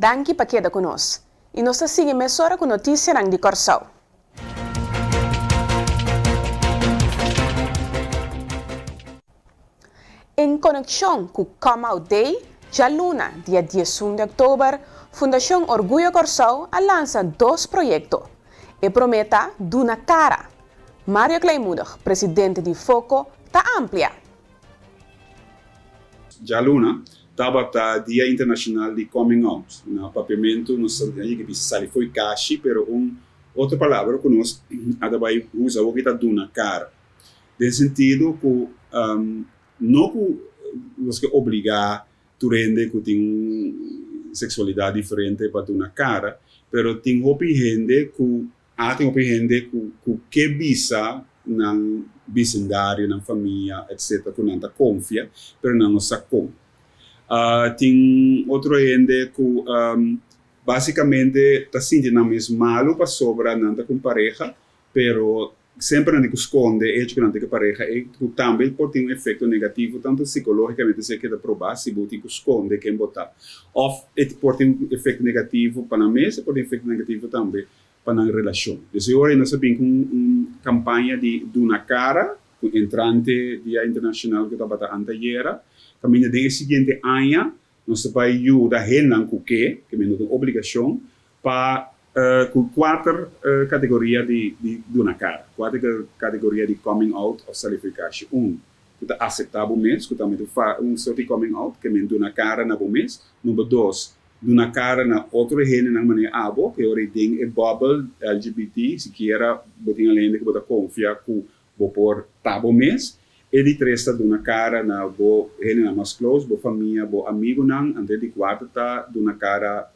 Danki pa keda ku nos. I nos ta sigui mesora ku notisianan di Kòrsou. En konekshon ku Come Out Day, djaluna dia 11 di òktober, Fundashon Orguyo Kòrsou a lansa dos proyekto. E promé ta Duna Kara. Mario Kleinmoedig, presidente di Foko, ta amplia. Djaluna tabata Dia Internashonal di Coming Out. Na papiamentu nos ta yega bisa sali fo'i kashi, pero un otro palabra ku nos a ta bai usa awor ta duna kara. Den sentido ku no ku nos ke obligá tur hende ku tin un seksualidat diferente pa duna kara, pero tin hopi hende ku A tin hopi hende ku ku ke bisa nan bisindario, nan famia, etc. Ku nan ta konfia, pero nan no sa kon. Tin otro hende ku basikamente ta sinti nan mes malu pasobra nan ta ku un pareha, pero semper nan tin ku skonde e hecho ku nan tin ku e pareha ei, ku tambe por tin un efekto negativo tantu sikológikamente esei keda probá si bo tin ku skonde ken bo ta. Òf e por tin un efekto negativo pa nan mes, e por tin efekto negativo tambe pa nan relashon. Des e ora ei nos a bin ku un kampaña di duna kara ku entrante Dia Internashonal ku tabata antayera, kaminda den e siguiente aña nos ta bai yuda hennan ku ke, ke men no ta un obligashon, pa ku kuater kategoria di duna kara, kuater kategoria di coming out òf salifikashon. Un, ku ta aseptá bo mes, ku tambe ta un sort di coming out, ke men duna kara na bo mes. Number dos, Duna kara na otro hendenan manera abo, ku e ora ei den e bubble LGBT, sikiera bo tin algén hende ku bo ta konfia ku bo por ta bo mes. E di tres ta duna kara na bo hendenan mas close, bo famia, bo amigunan, anto e di kuater ta duna kara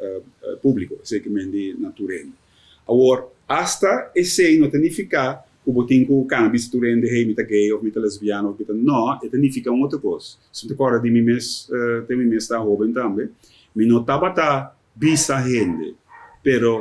públiko, esei ke men di na tur hende. Awor, asta esei no ta nifiká ku bo tin ku kana bisa tur hende, hey, mi ta gay òf mi ta lesbiana òf mi ta. No, e ta nifiká un otro kos. Si mi ta kòrda di mi mes, te mi mes ta hóben tambe, mi no tabata bisa hende, pero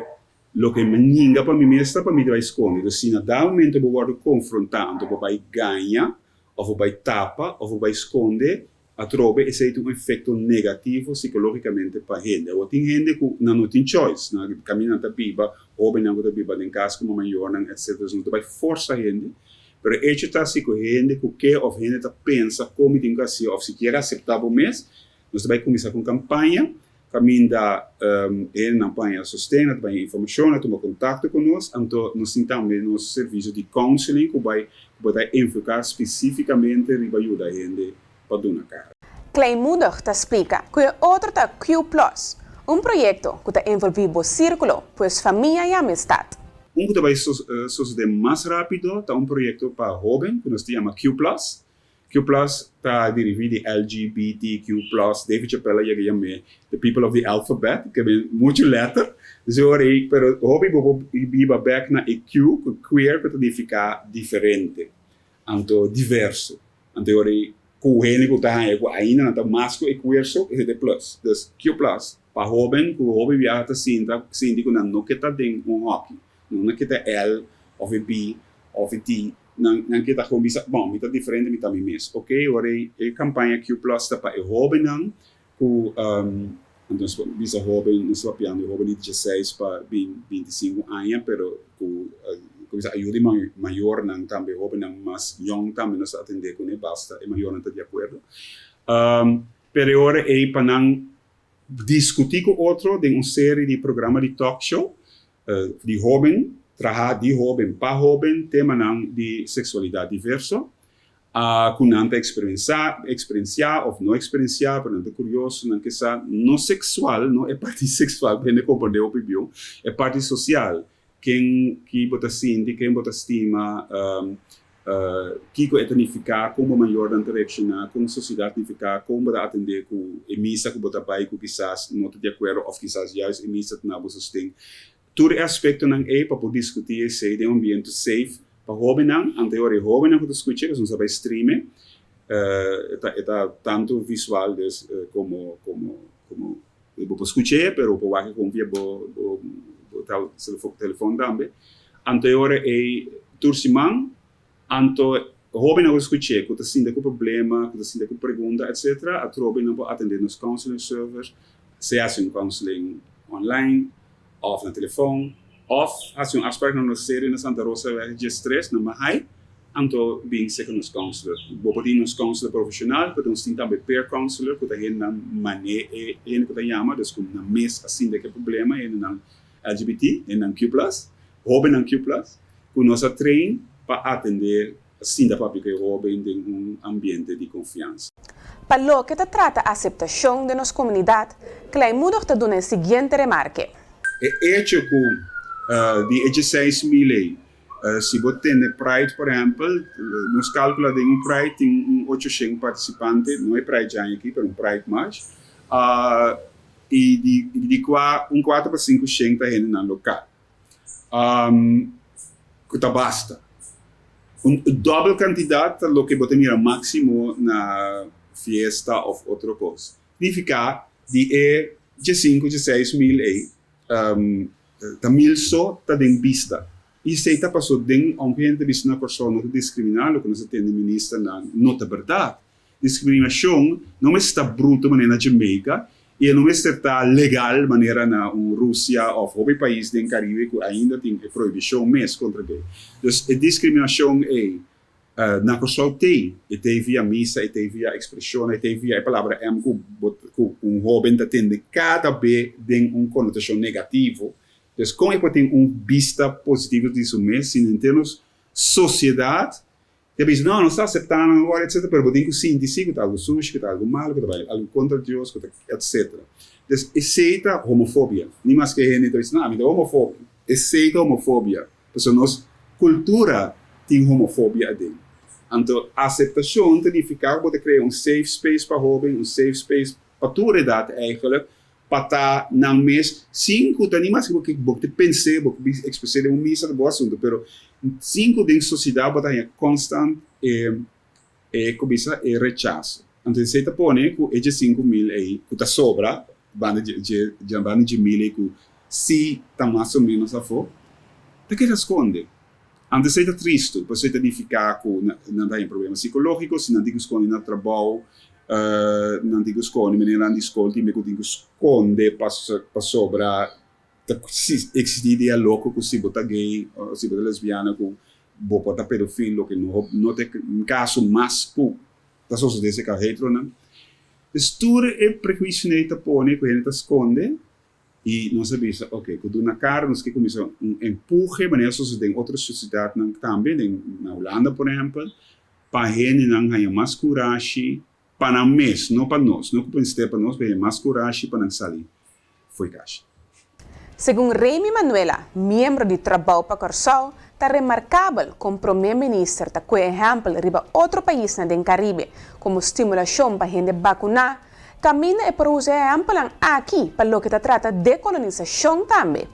loke mi a ninga pa mi mes ta pa mi ta bai skonde. Entonces, si na dado momento bo wòrdu konfrontá, anto bo bai gaña òf bo bai tapa òf bo bai skonde, Atrobe esei tin un efekto negativo sikológikamente pa hende. Awor tin hende ku nan no tin choice, nan kaminda nan ta biba, hóbennan ku ta biba den kas ku mayornan etcetera, dus no ta bai forsa hende, pero e echo ta si ku hende ku ke òf hende ta pensa kon mi tin ku hasi òf sikiera aseptá bo mes, nos ta bai kuminsá ku un kampaña kaminda hendenan por haña sosten, nan ta haña informashon, nan tuma kontakto ku nos, anto nos tin tambe nos servisio di counseling ku bai ku bo ta enfoká spesífikamente riba yuda hende pa duna kara. Kleinmoedig ta splika ku e otro ta Q Plus, un proyekto ku ta envolví bo sírkulo, pues famia i amistat. Un ku ta bai sosodé mas rápido ta un proyekto pa hóben ku nos ta yama Q Plus. Q Plus ta dirigí di LGBTQ Plus, David Chappelle a yega yam'é The People of the Alphabet, ke ben muchu lèter. Dus e ora ei, pero hopi bo por biba bèk na e Q, ku queer ku ta nifiká diferente, anto diverso. Anto e ora ei ku hende ku ta haña ku ainda nan ta mas ku e queer so, esei ta e plus. Dus Q Plus pa hóben ku hopi biaha ta sinta sinti ku nan no ke ta den un hòki, nan no ke ta L òf e B òf e T, Nan nan ke ta gewoon bisa, bon, mi ta diferente, mi ta mi mes. Ok, ora e e campaña Q Plus ta pa e hobennan cu, anto nos por bisa hoben, nos ta papiando e hoben di dieseis pa 25 aña, pero cu cu bisa ayuda di mayornan tambe, hobennan mas yong tambe nos ta atende cune, basta e mayornan ta di acuerdo. Pero e ora ey pa nan discuti cu otro den un serie di programa di talk show, Di hóben, traha di hóben pa hóben temanan di seksualidat diverso ku nan ta eksperensiá, eksperensiá òf no eksperensiá, pero nan ta kurioso, nan ke sa, no seksual, no e parti seksual ku hende komprondé hopi bieu, e parti sosial, ken ki bo ta sinti, ken bo ta stima, Kiko e ta nifiká, kon bo mayornan ta reakshoná, kon sosiedat nifiká, kon bo ta atendé ku e misa ku bo ta bai ku kisas no ta di akuerdo òf kisas juist e misa ta na bo sosten. Tur e aspektonan ei pa por diskutí esei den un ambiente safe pa hóbennan. Anto e ora e hóbennan ku ta skucha pasobra nos ta bai stream e, e ta tantu visual dus komo komo komo bo por skuch'é pero bo por wak e kon via bo bo telefòn tambe. Anto e ora ei tur siman, anto hobennan ku ta skuch'é, ku ta sinta ku problema, ku ta sinta ku pregunta, etcetera, atrobe nan por atendé nos counseling service, sea hasi un counseling. online òf na telefòn òf hasi un afsprak na nos sede na Santa Rosa Weg 13 na Mahaai anto bin serka nos counselor. Bo por tin nos counselor profeshonal pero nos tin tambe peer counselor ku ta hendenan man'é e hende ku ta yama dus ku nan mes a sinti ke problema hendenan LGBT, hendenan Q plus, hóbennan Q plus ku nos a train pa atendé sinta papia ku e hóben den un ambiente di konfiansa. Pa loke ta trata aseptashon den nos komunidat, Kleinmoedig ta duna e siguiente remarke. E echo ku di e dieseis mil ei, si bo tene Pride por ehèmpel, nos kalkula den un Pride tin un ochoshen partisipante, no e Pride djaña aki, pero un Pride March, i di kua un kuater pa sinkushen ta hendenan lokal. Ku ta basta. Un dòbel kantidat ta loke bo ta mira máksimo na fiesta òf otro kos. Nifiká di e diesinku, dieseis mil ei, ta mil so ta den bista. I esei ta pasó den ounke hende ta bisa na Kòrsou no ta diskriminá, loke nos a tende ministernan no ta bèrdat. Discriminacion no mester ta bruto manera na Jamaica y e no mester ta legal manera na un Rusia of hopi pais den Caribe cu ainda tin e prohibicion mes contra gay. Dus e discriminacion ey na Corsou t'ey, e t'ey via misa, e t'ey via expresionnan, e t'ey via e palabra M cu bo cu un hoben ta tende cada be den un connotacion negativo. Dus con e por tin un bista positivo di su mes si henter nos sociedad Te bisa, no, nos ta aseptá nan awor, etcetera, pero bo tin ku sinti si ku ta algu sushi, ku ta algu malu, ku ta bai algu kontra Dios, ku ta etcetera. Entonces, esei ta homofobia. Ni maske hende ta bisa, no, ami ta homofobo. Esei ta homofobia, pasobra nos kultura tin homofobia aden. Anto, aseptashon ta nifiká ku bo ta krea un safe space pa hóben, un safe space pa tur edat eigenlijk, pa ta nan mes sin ku ta ni maske bo ke bo ta pens'é bo ke ekspres'é den un misa ta bo asuntu pero sin ku den sosiedat bo ta haña konstant e e ku bisa e rechaso anto esei ta pone ku e 15.000 ei ku ta sobra banda dje dje banda dje mil ei ku si ta mas o menos afó ta keda skonde anto esei ta tristu pasobra esei ta nifiká ku nan ta haña problema sikológiko si nan tin ku skonde na trabou Nan tin ku skonde, meneernan di skol tin ku tin ku skonde pasobra ta eksistí idea loko ku si bo ta gay o si bo ta lesbiana ku bo por ta pedofil loke no ta e kaso mas ku ta sosodé serka heteronan. Pues tur e prehuisionan ei ta pone ku hende ta skonde i nos a bisa oke ku duna kara nos ke kuminsá un empuhe manera sosodé den otro sosiedatnan tambe den na Hulanda por ehèmpel Pa hendenan haña mas kurashi pa nan mes, no pa nos, no ku mester pa nos, pa haña mas kurashi pa nan sali fo'i kashi. Segun Remy Manuela, miembro di Trabou pa Kòrsou, ta remarkabel kon Promé Minister ta kue ehèmpel riba otro paisnan den Karibe komo stimulashon pa hende bakuná, kaminda e por usa e ehèmpelnan aki pa loke ta trata dekolonisashon tambe.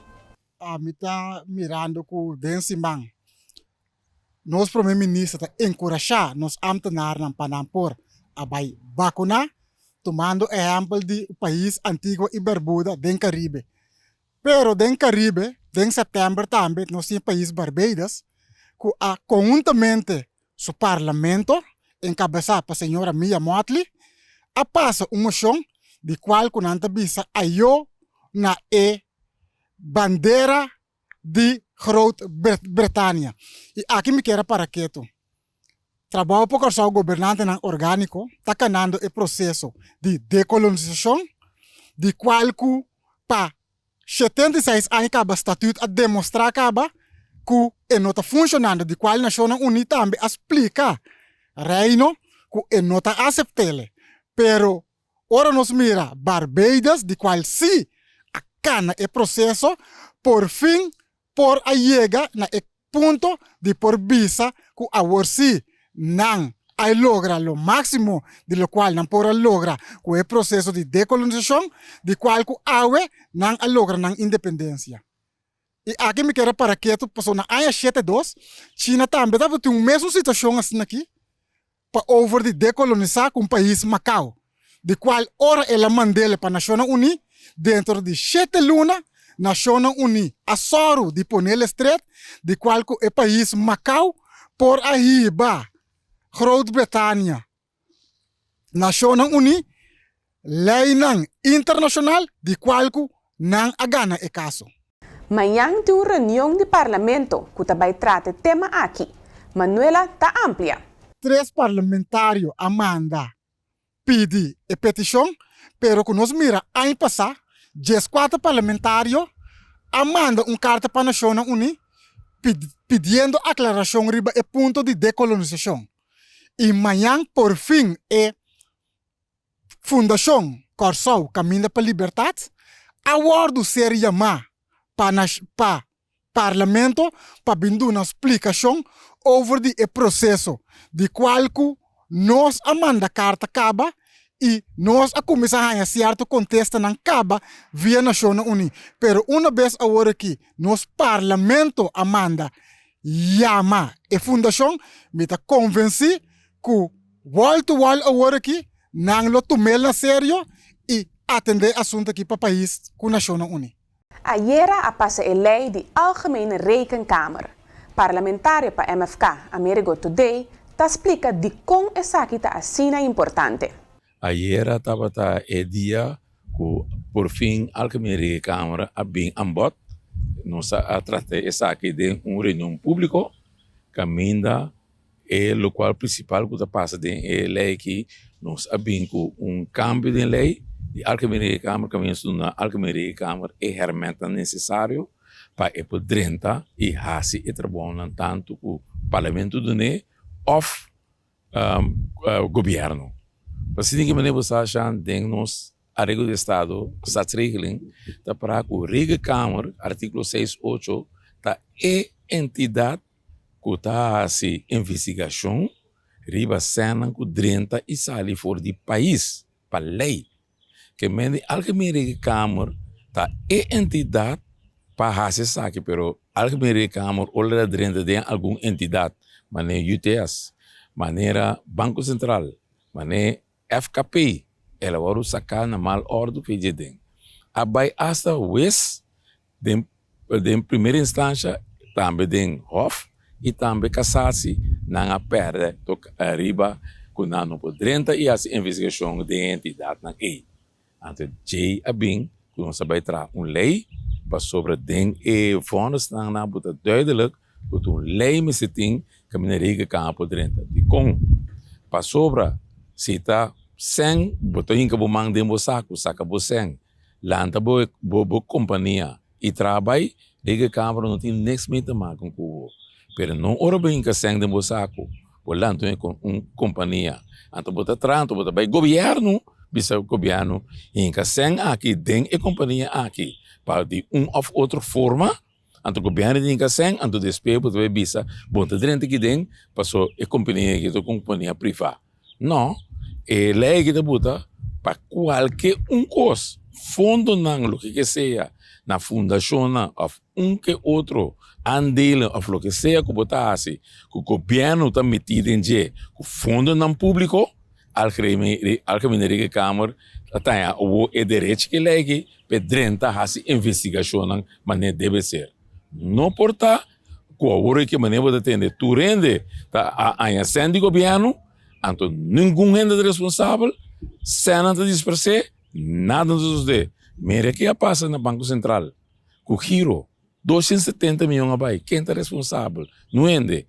Ami ta mirando ku den siman nos Prome Minister ta enkurashá nos ámtenarnan pa nan por a bai bakuná, tumando ehèmpel di pais Antigua i Berbuda den Karibe. Pero den Karibe, den sèptèmber tambe nos tin pais Barbados ku a konhuntamente su parlamento, enkabesá pa señora Mia Mottley, a pasa un moshon di kual ku nan ta bisa ayó na e bandera di Groot Bretania. I aki mi kier a para ketu. Trabou pa Kòrsou gobernantenan orgániko ta kanando e proseso di dekolonisashon, di kual ku pa 76 aña kaba Statüt a demostrá kaba ku e no ta funshonando, di kual Nashonnan Uní tambe a splika Reino ku e no ta asept'ele. Pero Ora nos mira Barbados, di cual si a cana e proceso, por fin por a yega na e punto di por bisa cu awor si nan a logra lo maximo di locual nan por a logra cu e proceso di decolonisacion, di cual cu awe nan a logra nan independencia. I aki mi kier a para ketu pasobra na aña shete dos China tambe tabatin un mesun situacion asina aki, pa over di dekolonisá ku un pais Macao, di kual ora el a mand'el pa Nashonnan Uní, dentro di shete luna Nashonnan Uní a sòru di pon'el estret, di kual ku e pais Macao por a hiba Groot Bretania Nashonnan Uní leinan internashonal di kual ku. Nan a gana e kaso. Mañan tin un reunion di Parlamento ku ta bai trata e tema aki. Manuela ta amplia. Tres parlamentario a manda pidi e petishon, pero ku nos mira aña pasá dieskuater parlamentario a manda un karta pa Nashonnan Uní pidiendo aklarashon riba e punto di dekolonisashon. I mañan por fin e Fundashon Kòrsou Kaminda pa Libertat a wòrdu ser yamá pa pa Parlamento pa bin duna splikashon over di e proseso di kual ku nos a manda karta kaba i nos a kuminsá haña sierto kontestanan kaba via Nashonnan Uní. Pero una bes awor aki nos Parlamento a manda yama e fundashon, mi ta konvensí ku wall to wall awor aki nan lo tum'el na serio i atendé e asuntu aki pa pais ku Nashonnan Uní. Ayera a pasa e lei di Algemene Rekenkamer. Parlamentario pa MFK, Amerigo Thodé, ta splika dikon esaki ta asina importante. Ayera tabata e dia ku porfin Algemene Rekenkamer a bin an bòt. Nos a trata esaki den un reunion públiko kaminda E lokual prinsipal ku ta pasa den e lei aki, nos a bin ku un kambio den lei di Algemene Rekenkamer kaminda nos duna Algemene Rekenkamer e hèrmèntnan nesesario pa e por drenta i hasi e trabounan tantu ku Parlamento dun'é òf gobièrnu. Asina ki manera bo sa sha den nos Areglo di Estado, Staatsregeling, ta para ku Rekenkamer, artíkulo seis ocho, ta e entidat ku ta hasi investigashon riba sènnan ku drenta i sali for di pais pa lei. Ke men di Algemeen Rekenkamer ta e entidat pa hasi esaki, pero Algemeen Rekenkamer ora ta drenta den algun entidat manera UTS, manera Banko Sentral, manera FKP, el a wòrdu saká na mal òrdu fe dje den. A bai asta wes den Den primera instansha, tambe den Hof i tambe Kasasi nan a pèrdè tok ariba ku nan no por drenta i hasi investigashon den e entidatnan ei. Anto djei a bin ku nos a bai traha un lei pasobra den e vònisnan nan bo ta duidelik ku ta un lei mester tin kaminda Rekenkamer por drenta. Dikon? Pasobra si ta sèn bo ta hinka bo man den bo saku saka bo sèn. Lanta bo bo kompania i traha bai, Rekenkamer no tin niks mee te maken ku bo. Pero no ora bo hinka sèn den bo saku, bo lanta un kompania, anto bo ta traha, anto bo ta bai gobièrnu, bisa gobièrnu hinka sèn aki den e kompania aki pa di un òf otro forma, anto gobièrnu ta hinka sèn, anto despues bo ta bai bisa bo ta drenta aki den paso e kompania aki ta un kompania privá. No, e lei aki ta buta pa kualke un kos, fondonan loke ke sea, na fundashonnan òf un ke otro aandelen òf loke sea ku bo ta hasi ku gobièrnu ta mití den dje ku fondonan públiko, Algemene Rekenkamer ta taña awor e derechi ku e lei aki pa e drenta hasi investigashonnan manera debe ser. No por ta Ku awor e ke manera bo ta tende tur hende ta a haña sèn di gobièrnu, anto ningun hende ta responsabel, sènnan ta dispersé, nada no ta sosodé. Mira ke a pasa na Banko Sentral ku giro, 270 mion a bai, ken ta responsabel? Nun hende.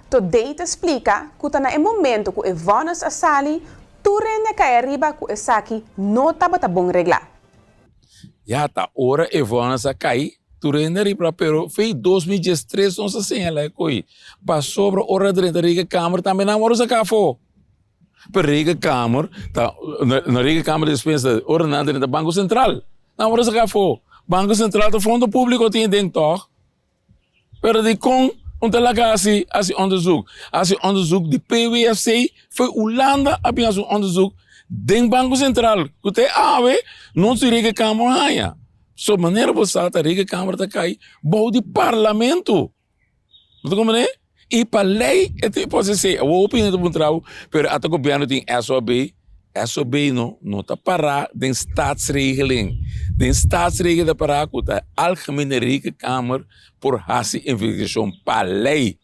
Todey ta splika ku ta na e momento ku e vònis a sali, tur hende a kai ariba ku esaki no tabata bon reglá. Ya ta ora e vònis a kai, tur hende a ripara, pero fei 2013 nos a señala e koi, pasobra ora drenta Rekenkamer tambe nan wòrdu saká afó. Pero Rekenkamer ta, na Rekenkamer despensa ora nan drenta Banko Sentral, nan wòrdu saká afó. Banko Sentral ta fondo públiko tin aden tòg. Pero dikon un ta laga hasi hasi onderzoek? Hasi onderzoek di PWFC fo'i Hulanda a bin hasi un onderzoek den Banko Sentral ku te awe nos di Rekenkamer haña. So manera bo sa ta Rekenkamer ta kai bou di parlamento. Bo ta komprende? I pa lei e tin por hasi. Awor hopi hende ta puntra bo pero ata gobièrnu tin SOB. SOB no no ta pará den Staatsregeling. Den Staatsregeling ta pará ku ta Algemene Rekenkamer por hasi investigashon pa lei.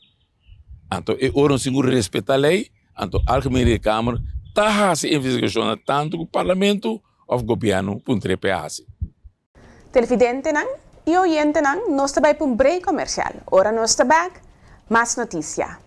Anto e ora nos tin ku respetá lei, anto Algemene Rekenkamer ta hasi investigashonnan tantu ku parlamento òf gobièrnu puntr'é pa e hasi. Televidentenan i oyentenan, nos ta bai pa un break komersial. Ora nos ta bèk, mas notisia.